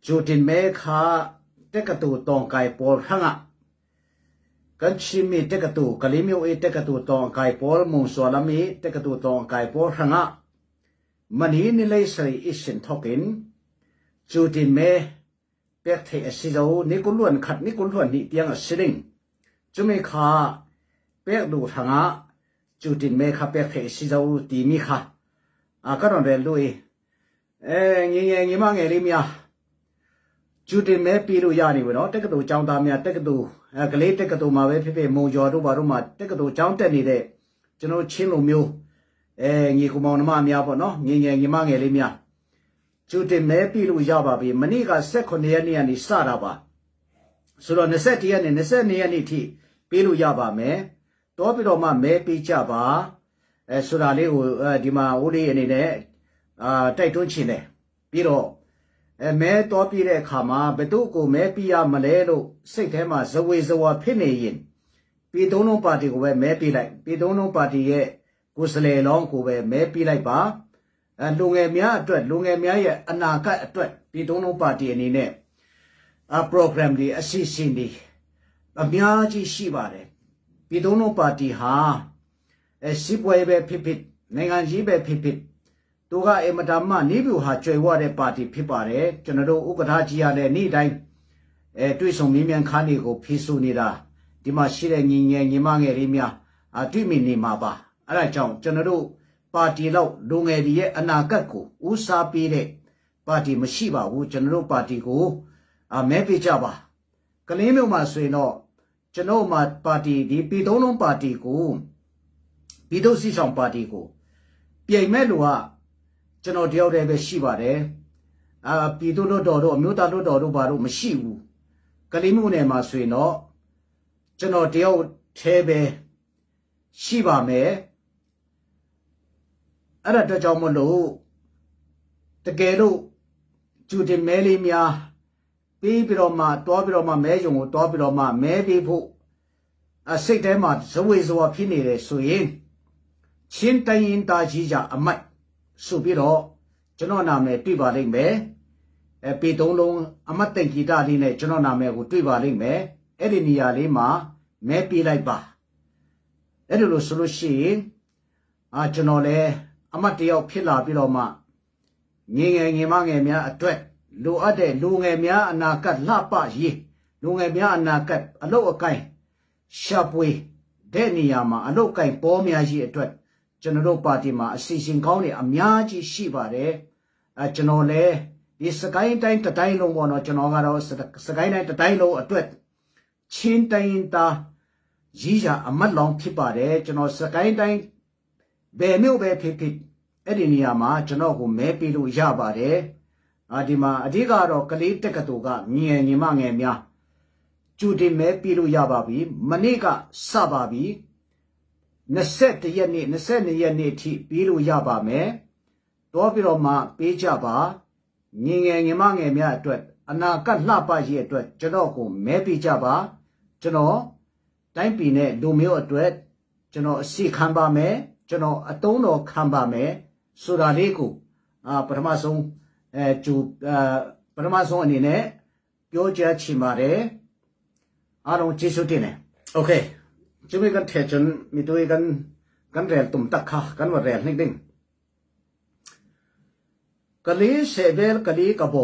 Cu tin me kha tekatu tawngkai pawl hrangah kan chimmi tekatu Kalimyo i tekatu tawngkai pawl Mungsualam i tekatu tawngkai pawl hrangah mani ni lei sari i sin thok in cu tin me pek theih a si lo ni kul khat ni kul hnih tiang a si ding. Cumi kha pek duh hrangah cu tin me kha pek theih a si lo timi kha a ka ron rel duh i အဲငငယ်ညီမငယ်လေးများကျူတင်မဲပြီးလို့ရနေပြီနော်တက္ကသိုလ်ကျောင်းသားများတက္ကသိုလ်အဲကလေးတက္ကသိုလ်မှာပဲဖြစ်ဖြစ်မုံကျော်တို့ဘာတို့မှာတက္ကသိုလ်ကျောင်းတက်နေတဲ့ကျွန်တော်ချင်းလိုမျိုးအဲညီကူမောင်နှမများပေါ့နော်ငငယ်ညီမငယ်လေးများကျူတင်မဲပြီးလို့ရပါပြီမနေ့က18ရက်နေ့ကနေစတာပါဆိုတော့21ရက်နေ့22ရက်နေ့ထိပြီးလို့ရပါမယ်တော်ပြီးတော့မှမဲပေးကြပါအဲဆိုတာလေးကိုအဲဒီမှာဦးလေးအနေနဲ့ အာတိုက်တွန်းချင်တယ်ပြီးတော့အဲမဲတော်ပြတဲ့အခါမှာဘသူ့ကိုမဲပြရမလဲလို့စိတ်ထဲမှာဇဝေဇဝါဖြစ်နေရင်ပြည်သုံးလုံးပါတီကိုပဲမဲပြလိုက်ပြည်သုံးလုံးပါတီရဲ့ကိုယ်စလေလောင်းကိုပဲမဲပြလိုက်ပါအဲလူငယ်များအတွက်လူငယ်များရဲ့အနာဂတ်အတွက်ပြည်သုံးလုံးပါတီအနေနဲ့အ program တွေအစီအစဉ်တွေအများကြီးရှိပါတယ်ပြည်သုံးလုံးပါတီဟာအဲစီပွဲပဲဖြစ်ဖြစ်နိုင်ငံကြီးပဲဖြစ်ဖြစ် သူကအင်မတန်မှနေပြူဟာကျွယ်ဝတဲ့ပါတီဖြစ်ပါတယ်ကျွန်တော်တို့ဥက္ကဋ္ဌကြီးရတဲ့နေ့တိုင်းအဲတွေ့ဆုံမြင်းမြန်ခန်းတွေကိုဖြည့်ဆူနေတာဒီမှာရှိတဲ့ညီငယ်ညီမငယ်လေးများအတွေ့မြင်နေမှာပါအဲ့ဒါကြောင့်ကျွန်တော်တို့ပါတီလောက်လူငယ်တွေရဲ့အနာဂတ်ကိုဦးစားပေးတဲ့ပါတီမရှိပါဘူးကျွန်တော်တို့ပါတီကိုအမဲပေးကြပါကလင်းမျိုးမှာဆိုရင်တော့ကျွန်တော်မှာပါတီဒီပြည်သုံးလုံးပါတီကိုပြည်သူ့စီဆောင်ပါတီကိုပြိမ်မဲ့လူက ကျွန်တော်တယောက်တည်းပဲရှိပါတယ်အာပြည်သူ့လွတ်တော်တို့အမျိုးသားလွတ်တော်တို့ဘာတို့မရှိဘူးကလေးမှုနယ်မှာဆိုရင်တော့ကျွန်တော်တယောက်တည်းပဲရှိပါမယ်အဲ့ဒါအတွက်ကြောင့်မလို့တကယ်လို့ကျူတင်မဲလေးများပြီးပြီးတော့မှတွားပြီးတော့မှမဲယုံကိုတွားပြီးတော့မှမဲပေးဖို့အစိတ်ထဲမှာဇဝေဇဝဖြစ်နေတယ်ဆိုရင်ချင်းတိုင်းရင်သားကြီးကြအမိုက် ဆိုပြီးတော့ကျွန်တော်နာမည်တွေ့ပါလိမ့်မယ်အဲပေသုံးလုံးအမတ်တင်ဂီတလေးနဲ့ကျွန်တော်နာမည်ကိုတွေ့ပါလိမ့်မယ်အဲ့ဒီနေရာလေးမှာမဲပေးလိုက်ပါအဲ့ဒီလိုဆိုလို့ရှိရင်အာကျွန်တော်လည်းအမတ်တယောက်ဖြစ်လာပြီးတော့မှငငယ်ငယ်မငယ်များအတွက်လိုအပ်တဲ့လူငယ်များအနာဂတ်လှပရေးလူငယ်များအနာဂတ်အလုတ်အကိုင်းရှာပွေတဲ့နေရာမှာအလုတ်ကိုင်းပေါ်များကြီးအတွက် ကျွန်တော်တို့ပါတီမှာအစီအစဉ်ကောင်းတွေအများကြီးရှိပါတယ်အဲကျွန်တော်လည်းဒီစကိုင်းတိုင်းတတိုင်းလုံးပေါ့နော်ကျွန်တော်ကတော့စကိုင်းတိုင်းတတိုင်းလုံးအတွက်ချင်းတိုင်းသားကြီးရအမတ်လောင်ဖြစ်ပါတယ်ကျွန်တော်စကိုင်းတိုင်းဘယ်မြို့ပဲဖြစ်ဖြစ်အဲ့ဒီနေရာမှာကျွန်တော်ကိုမဲပေးလို့ရပါတယ်အာဒီမှာအဓိကတော့ကလေးတက်ကတူကငယ်ညီမငယ်များကျူတင်မဲပေးလို့ရပါပြီမနေ့ကစပါပြီ 21ရက်နေ့22ရက်နေ့အထိပြီးလို့ရပါမယ်။တွားပြီးတော့မှပေးကြပါငငယ်ငမငယ်များအတွက်အနာဂတ်လှပရေးအတွက်ကျွန်တော်ကိုမဲပေးကြပါကျွန်တော်တိုင်းပြည်နဲ့လူမျိုးအတွက်ကျွန်တော်အစီခံပါမယ်ကျွန်တော်အတုံးတော်ခံပါမယ်ဆိုတာလေးကိုအာပထမဆုံးအဲကျူအာပထမဆုံးအနေနဲ့ပြောကြားချင်ပါတယ်အားလုံးကျေးဇူးတင်တယ်โอเค จุมีกันเทจนมีตัวกันกันเรลตุ่มตักค่ะกันว่าเรลนิดนึงกะลีเสเบลกะลีกะโบ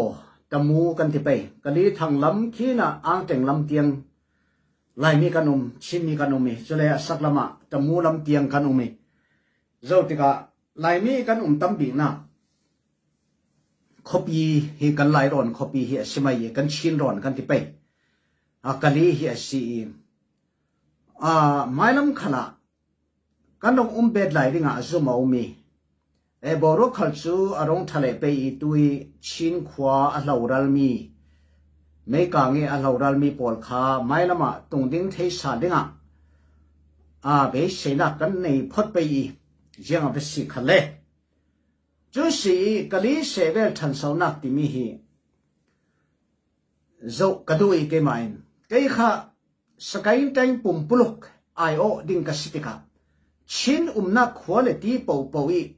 ตะมูกันที่ไปกะลีทางลำขี้น่ะอ่างแต่งลำเตียงลายมีกันอุมชิมีกันอุมีจุเลยสักละมะตะมูลำเตียงกันอุมีเจ้าติกะลายมีกันอุมตั้มบีน่ะคบีฮีกันลายรอนคบีฮีสมัยกันชินรอนกันที่ไปอากะลีฮีสี à mai lam khala kan rong um bet lai ringa zu mau mi e boro khal chu arong thale pe i tui chin khwa a hlo ral mi me ka nge a hlo ral mi pol kha mai lama tung ding thei sa dinga a be se na kan nei phot pe i jiang a be si khale chu si kali se vel than sau nak ti mi hi zo kadu i ke main ke kha sakain tain pumpuluk ai o ding ka sitika chin umna quality po po i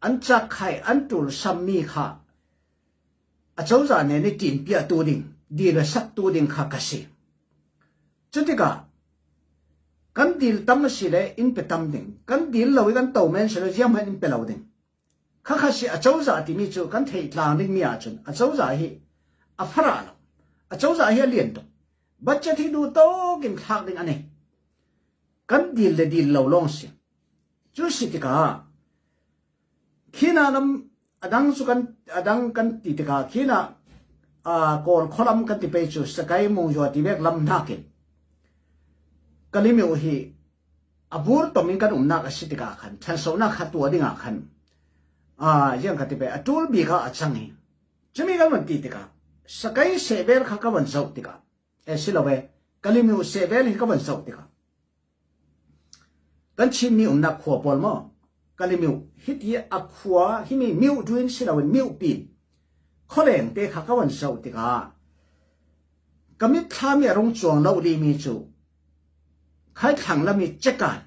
an chak khai an tul sammi kha Acozah nih nih ṭinpiahtu ding, dil a saktu ding kha ka si. Cutikah kan dil tam a si le inn pe tam ding, kan dil lo i kan to men si le ziang hmanh in pe lo ding. Khakha si acozah timi cu kan theih tlang dingmi ahcun acozah hi a farah lo. Acozah hi a lian tuk. Budget hi duh tawk in thlak ding a nei. Kan dil le dil lo lawng si. Cu si tikah khina lam adang cu kan adang kan ti tikah khina Kawl khualam kan ti pei cu Sakai Mungzua ti bek lam nakin Kalymyo hi a bur tom in kan umnak a si tikah khan ṭhansonak kha tuah dingah khan ziang ka ti pe a ṭul bik ah a cang i cumi kan van ti tikah Sakai sehbel kha ka van zoh tikah e si lo e Kalymyo sehbel hi ka van zoh tikah kan Chinmi umnak khua pawl maw Kalymyo hiti a khua himi miu duin si loin miu pin khualeng te kha ka van zoh tikah ka mitthlam i a rung cuang lo dimi cu Khaithlang lam i Cekan,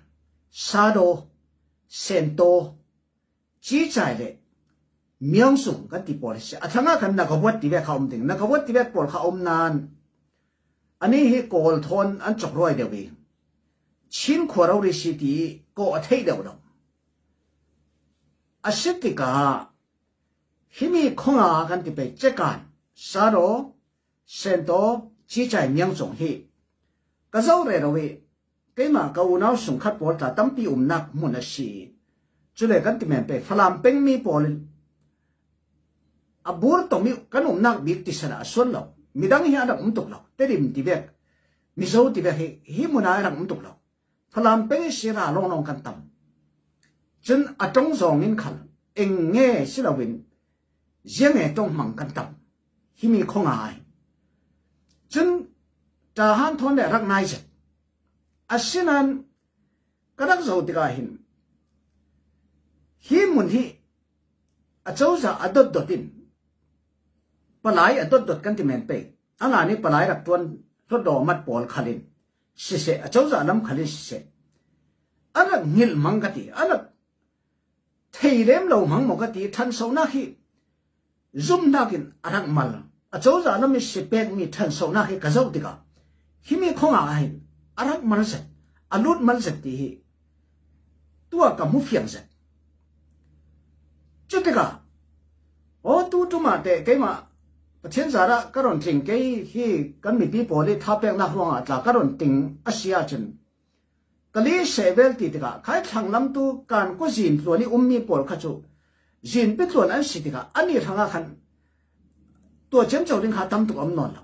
Sadaw, Sentaw, Cicai le Myangsung kan ti pawl hi si. A thlang ah khan Nagabuat ti ve kha um ding. Nagabuat ti ve pawl kha um nain ani hi Kawl thawn an chok ruai deuh i Chin khua rori si ti i kaw a theih deuh lo. A si tikah himi khonga kan ti pei Cekan, Sadaw, Sentaw, Cicai Myangcung hi ka zo re ro i keimah ka unau sungkhat pawl tla tampi umnak hmun a si. Cule kan ti men pe Falam pengmi pawl in a bur tom i kan umnak bik ti sana a sual lo. Midang hi an rak um tuk lo. Tedim ti vek, Mizo ti vek hi hi hmun ah an rak um tuk lo. Falam peng i sira lawnglawng kan tam. Cun a tong zong in khal eng nge si loin ziange tong hmang kan tam. Himi khongai. Cun ṭahan thawn le rak ngai zet. Asinain ka rak zoh tikah hin hi hmun hi acozah a dotdot in palai a dotdot kan ti men pei. Anga nih palai rak ṭuan hlawtdaw mat pawl khal in siseh acozah lam khal in siseh an rak hngilh mang ka ti. An rak thei lem lo mang maw ka ti. Ṭhansonak hi zumhnak in a rak mal. Acozah lam i si pekmi ṭhansonak hi ka zoh tikah himi khong ah hin a rak mal zet, a lut mal zet ti hi tua ka hmu fiang zet. Cu tikah aw tu tum ah teh keimah Pathian zarah ka ron tling kei hi kan mipi pawl i tha peknak ruangah tla ka ron ting a si ahcun Kali sehvel ti tikah khai thlang lam tu kan ko zin tluan i ummi pawl kha cu zin pi tluan an si tikah ani hrangah khan tua cemco ding kha tam tuk am nawn lo.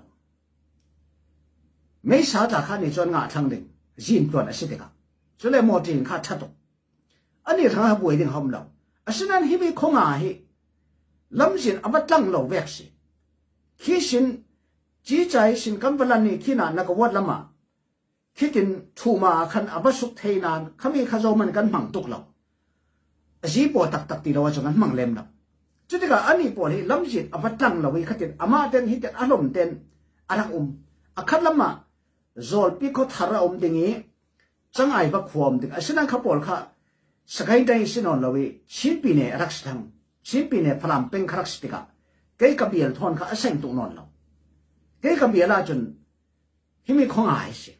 Meisa tla kha ni chuan nga thlang ding zin tluan a si tikah cule mawṭin kha ṭha tuk. Ani hrangah buai ding hom lo. Asinain hi mi khonga hi lamzin a va tlang lo vek si. Khi sin cicai sin kan va lan i khi na na ka wat lam ah Khitin ṭhuma ah khan a va suk thei nain khami kha zoman kan hmang tuk lo. A zi paw taktak ti lo ahcun an hmang lem lo. Cutikah anih pawl hi lamzin a va tlang lo i khatin amah ten hi ten a hlom ten a rak um. A khat lam ah zawlpi khaw thar a um ding i cangai va khua um ding. Asinain kha pawl kha Sagaing dai si nawn lo i Chinpi ne a rak si thang. Chinpi ne Falam peng kha rak si tikah kei ka bial thawn kha a seng tuk nawn lo. Kei ka bial ahcun Himi khuanga hi si.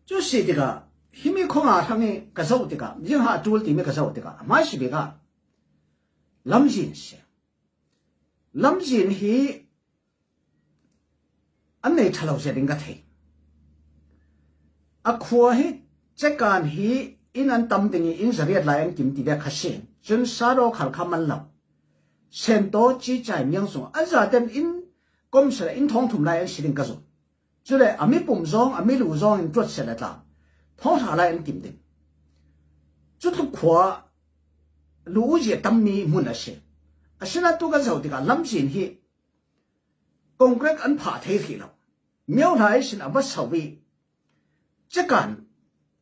Cu si tikah himi khuanga hrang i ka zoh tikah zingha a ṭul timi ka zoh tikah a hmai si bik ah lamzin si. Lamzin hi an nei ṭhalo zet in ka thei. A khua hi cekaan hi inn an tam ding i inn zariat lai an kim ti ve kha si. Cun sado khal kha man lo. Sentaw cicai miang sung an zaten inn kom seh inn thong thum lai an si ding ka zumh. Cule a mipum zong a milu zong in tuat seh le tlang thonghra lai an tim ding. Cu tluk khua lu uzi tammi hmun a si. Asinain tu kan zoh tikah lamzin hi concrete an phah thei hrih lo. Myo hla sin a va so i Cikan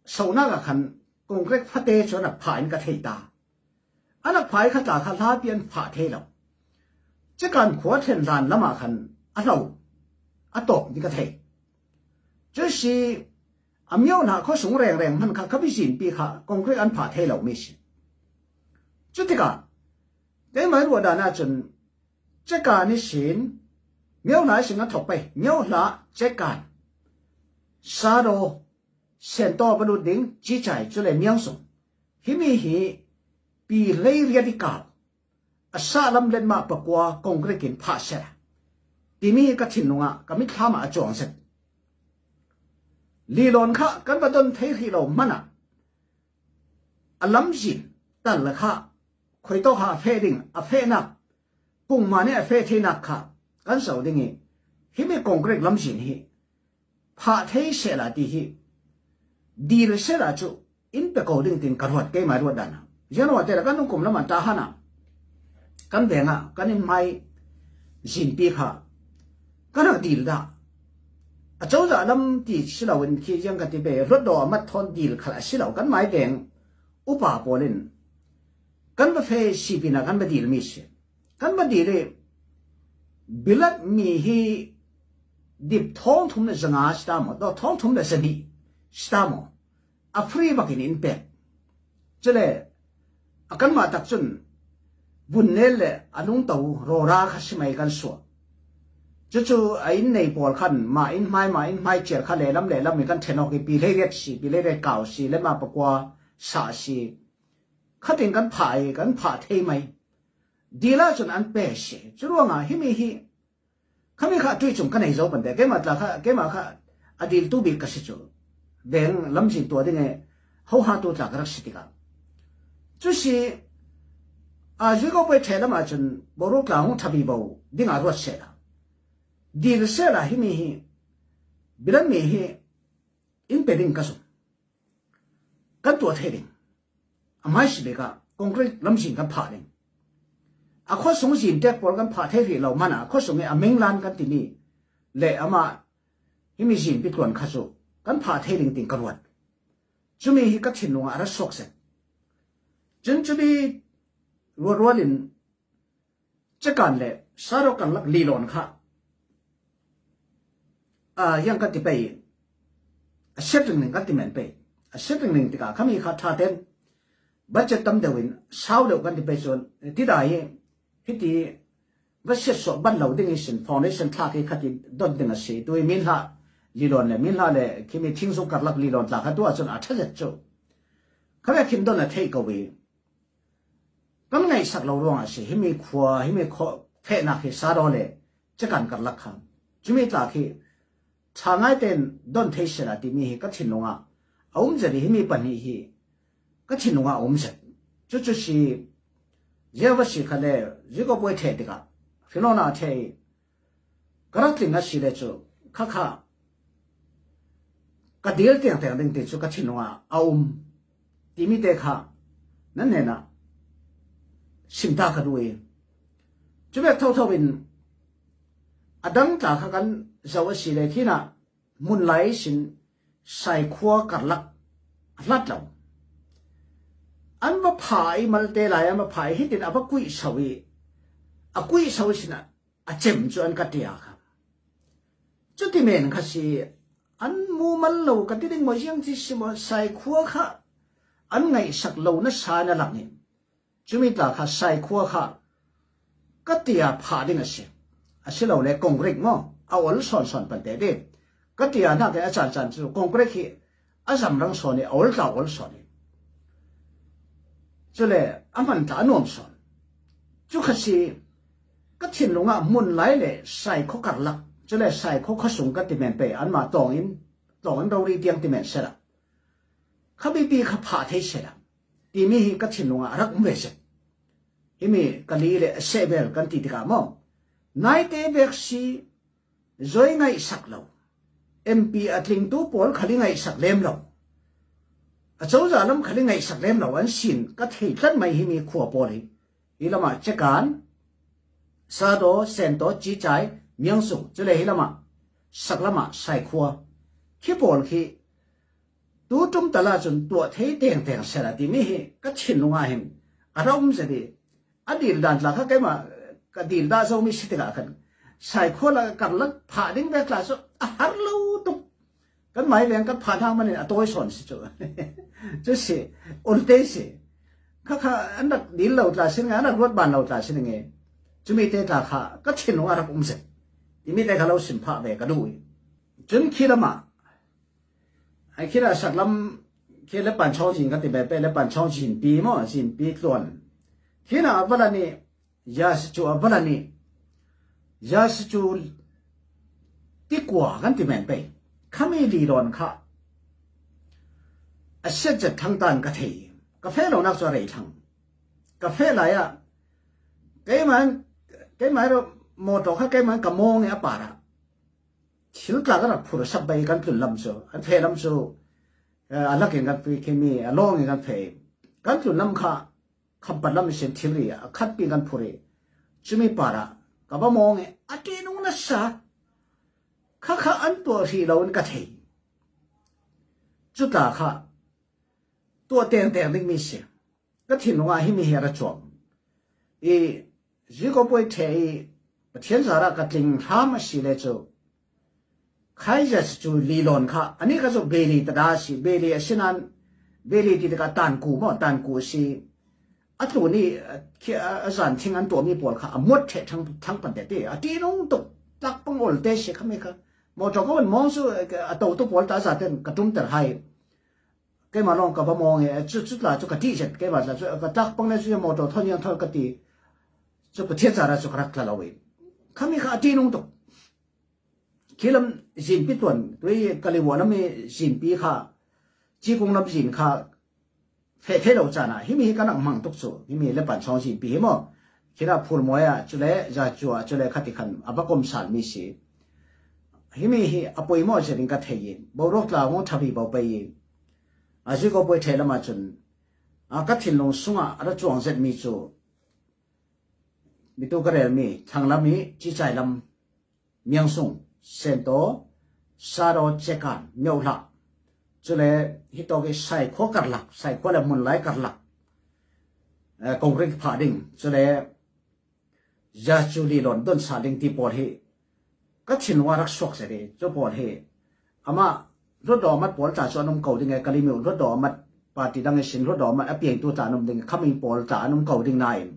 sonak ah khan concrete fate cu an rak phah in ka thei ta. An rak phah i khatla kha hlapi an phah thei lo. Cikan khua thlen hlan lam ah khan a hlo, a tawk ni ka thei. Cu si a mio hna khuasung rengreng hman kha khabi zinpi kha concrete an phah thei lo mi si. Cu tikah keimah ruah dan ahcun cikan i sin. Myohla sin a thok pei. Myohla Cekan Sado Sento va lut ding Cicai cu le Myangsung. Himi hi pi hlei riat i kau a sa lam lenmah pakua concrete in phah seh timi ka thinlung ah ka mitthlam ah a cuang set. Lilawn kha kan va don thei hrih lo hmanh ah a lamzin tal kha khoi to ha a feh ding a fehnak pungma nih a feh theinak kha kan so ding i himi concrete lamzin hi phah thei sehla ti hi dil sehla cu in pe ko ding tin ka ruat keimah ruat dan January te kan kum lam ta hana kan venga kan in mai zinpi kha kan rak dil da a cozah lam ti silo in khi yang ka ti be rot do amat thon dil khal asilo kan mai veng upa polin kan va fe si pina kan va dil mi si kan va dil i bilat mi hi dip thong thum le zanga sta mo do thong thum le zani sta mo a free bak in in pek cule a kanmah tak cun vunnel le a lungto rawra kha simei kan suah cucu a inn nei pawl khan mah inn hmai mah inn hmai chiar kha lehlam lehlam in kan then awk i pi hlei riat si pi hlei riat kau si le ma pakua sa si khatin kan phah i kan phah thei mai dila cun an pe si cu ruangah himi hi Khami kha tui chung ka nei zo ban te keimah tla kha keimah kha a dil tu bik ka si cu beng lamzin tua ding e ho ha tu tla ka rak si tikah cu si a zui ko poi the lam ah cun boru tla hung thabi bo ding ah ruat se la dil se la hi mi hi bilan mi hi in pe ding ka sum Kan tuah thai ding. A hmai si bik ah concrete lamzin kan phah ding. A khuasung zin tek pawl kan phah thai rih lo man ah khuasung i a minglan kan timi le amah himi zin pitluan kha cu kan phah thai ding ting ka ruat. Cumi hi ka thinlung ah a ra suak set. Cun cumi rualrual in Cakan le Sarok kan lak lilawn kha yang kan ti pei a setting ning kan ti men pei a setting ning tikah khami kha tha ten budget tam deuh in sau deuh kan ti pei cun ti dai i hiti va set so ban lo ding in sin foundation thla khi khati don ding a si tu i min hla lilawn le min hla le khimi thingzung karlak lilawn tla kha tu ahcun a tha zet cu khabe khin don a thei ko i Kan ngaihsak lo ruangah a si. Himi khua, himi fehnak hi Sadaw le Cakan karlak kha cumi tla khi ṭha ngai tein don thei sehla timi hi ka thinlung ah a um zet i himi pahnih hi ka thinlung ah a um zet. Cucu si Jehovah si kha le Jacob puai ṭheh tikah Hrilona a ṭheh i ka rak tling a si le cu khakha ka dil tiangtiang ding ti cu ka thinlung ah a um timi te kha nan hnenah simta ka duh i cu bek thotho in a dang tla kha kan zo a si le khin ah hmun lai sin saikhua karlak a hlat lo an va pha i malte lai an va pha i hitin a va kuih so i a kuih so sinah a cem cu an ka tia kha cuti men kha si an mu mal lo ka ti ding mo ziang chi si mo saikhua kha an ngaihsak lo na sa na lang in cumi tla kha saikhua kha ka tia pha ding a si asilo le kongrik mo a ol son son pan te de ka tia na ke a chan chan chu kongrik hi a zam rang son i ol tla ol son i chule a man tla nuam son chu kha si Ka thinlung ah hmun lai le sai khaw karlak cule sai khaw khuasung ka ti men pe anmah tawng in tawng in rori tiang ti men sela kha bipi kha phah thei sela timi hi ka thinlung ah a rak um ve set himi ka li le seh bel kan ti tikah maw naite bek si zoi ngaih sak lo MP a tlingtu pawl khali ngaih sak lem lo a cozah lam khali ngaih sak lem lo an sin ka thei tlat mai hi mi khua pawl hi Hi lam ah Cekan, Sadaw, Sentaw, Cicai, Myangsung cule hi lam ah Saklam ah Saikhua khi pawl khi tu tum tal ahcun tuah thei tengteng sela timi hi ka thinlung ah hin a ra um zet i a dil dan tla kha keimah ka dil dah zomi si tikah khan Saikhua la karlak phah ding ve tla cu a har lo tuk kan mai leng kan phan hang man in a tawi sawn si cu cu si ulte si kha kha an rak dil lo tla sin an rak ruat ban lo tla sin nge chumi te tla kha ka thinlung a rak um se. Timi te kha lo sim phah ve ka duh i. Cun khi lam ah ai khi la sak lam khi le pan chong jin kan ti be pe le pan chong jin pi mo jin pi tluan khi na vala ni ya si chu vala ni ya si chu ti kwa kan ti men pe khami li lon kha a set zet thang tan ka thei ka fe lo nak chu rei thang ka fe lai a keimah keimah ro motor kha keimah ka mong a para thil tla ka rak phur sap bai kan tlun lam cu an fe lam cu a lakin kan fi khimi a lawng in kan fe kan tlun lam kha khampat lam sin thilri a khat pi kan phuri chumi para ka ba mong i a ṭihnung nasa kha kha an tuah hri lo in ka thei cu tla kha tuah teng teng ding mi si ka thinlung ah himi hi a ra chuak i ziko puai the i Pathian zar ah ka tling hram a si le cu khaizas cu lilon kha ani kha cu beli tada si beli a si nain beli ti tikah tanku maw tanku a si a tlu ni a zan thing an tuahmi pawl kha a muat the thang thang pan te te a ṭihnung tuk tlak pang ol te si kha mi kha motor ko mong cu a to tu pawl ta za ten ka tum ter hai Keimah lawng ka va mawng i cu cu tla cu ka ṭih zet keimah tla cu ka tlak pang le cu motor thon yang thon ka ti cu Pathian cara cu ka rak tla lo i khami kha a ṭihnung tuk. Khi lam zinpi tuan tui Kaliwa lam i zinpi kha Cikung lam zin kha fe the lo caan ah himi hi kan rak hmang tuk cu himi le pan chong zinpi hi maw khina phulmawi ah cule za cu ah cule khati khan a va kom sal mi si Himi hi a poi maw zet in ka thei i boruak tla ngong ṭhabi bo pei i a ziko puai ṭhe lam ahcun a ka thinlung sungah a ra cuang zetmi cu mitu ka relmi thlanglam i cicai lam miangsung sentaw saro cekan miohlah cule hi tawk i sai khua karlak sai khua le hmunlai karlak kongrik phah ding cule Jachuli lon don sa ding ti pawl hi ka thinlung ah rak suak se di cu pawl hi amah Hluttaw mat pawl tla cu an um ko ding e Kalimi Hluttaw mat party dang i sin Hluttaw mat a piangtu tla an um ding khaming pawl tla an um ko ding nain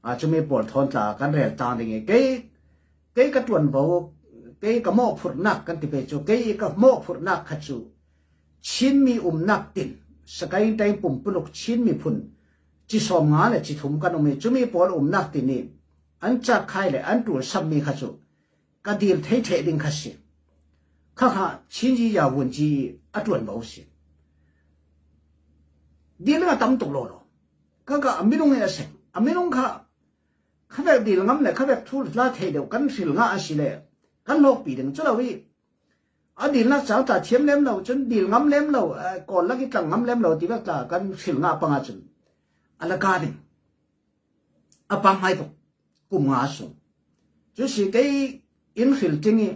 a cumi pawl thawn tla kan rel tang ding i kei kei ka tuanvo kei ka mawhphurhnak kan ti pe cu kei ka mawhphurhnak kha cu Chinmi umnak tin Sakaing Taing pumpuluk Chin miphun ci 50 le ci 30 kan um i cumi pawl umnak tin i an cakkhai le an ṭul sammi kha cu ka dir thei ṭheh ding kha si. Khakha Chinji ya vunci i a ṭuanvo si. Dil a tam tuk lawlaw. Khaka a minung in a sek. A minung kha khavek dil ngam le khavek thul tla thei deuh kan hril nga a si le kan hlawkpi ding cu lo i a dilnak cang tla thiam lem lo cun dil ngam lem lo kawl lak i tlang ngam lem lo ti vek tla kan hril nga panga cun a laka ding a pang ngai tuk kum nga sung cu si kei in hril ting i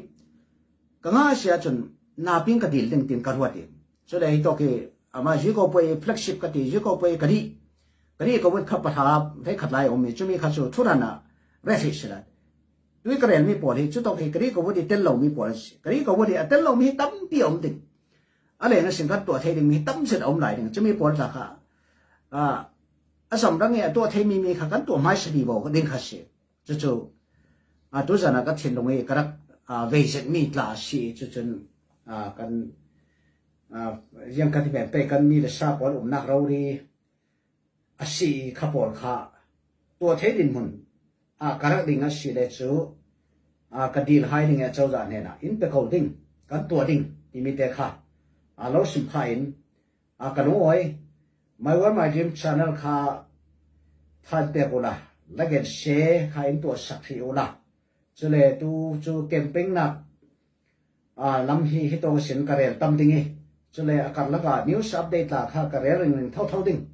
ka nga sia cun na ping ka dil ding tin ka ruat i cu le hi to ki ama ji ko poi flagship ka ti ji ko poi ka di ka di ko wit kha patha thei khat lai om i chumi kha chu thuran a re thei sila tui ka rel mi pawl hi chu to khi kari ko wit i tel lo mi pawl si kari ko wit i a tel lo mi hi tampi om ding a leng a sing kan tuah thei ding mi tam set om lai ding chumi pawl tla kha a samrang i a tuah theimi mi kha kan tuah hmaisa bi bo ding kha si. Cucu tu zan ah ka thinlung i ka rak veizetmi tla a si i cucun kan riang kan ti pe kan mi le sa pawl umnak rori a si i kha pawl kha tuah thei dinhmun ah ka rak ding a si le cu ka dil hai ding e cozah hnen ah in pe ko ding kan tuah ding timi te kha lo sim pha in A ka lungawi. My World My Dream channel kha than pek ula, like and share kha in tuah sak hrih ula. Cule tu cu camping nak lam hi hi tong sin ka rel tam ding i cule a karlak ah news update la kha ka rel ring ring tho tho ding.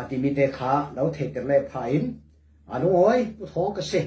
Timi te kha lo theiter le pha in a lungawi pu thawng ka si.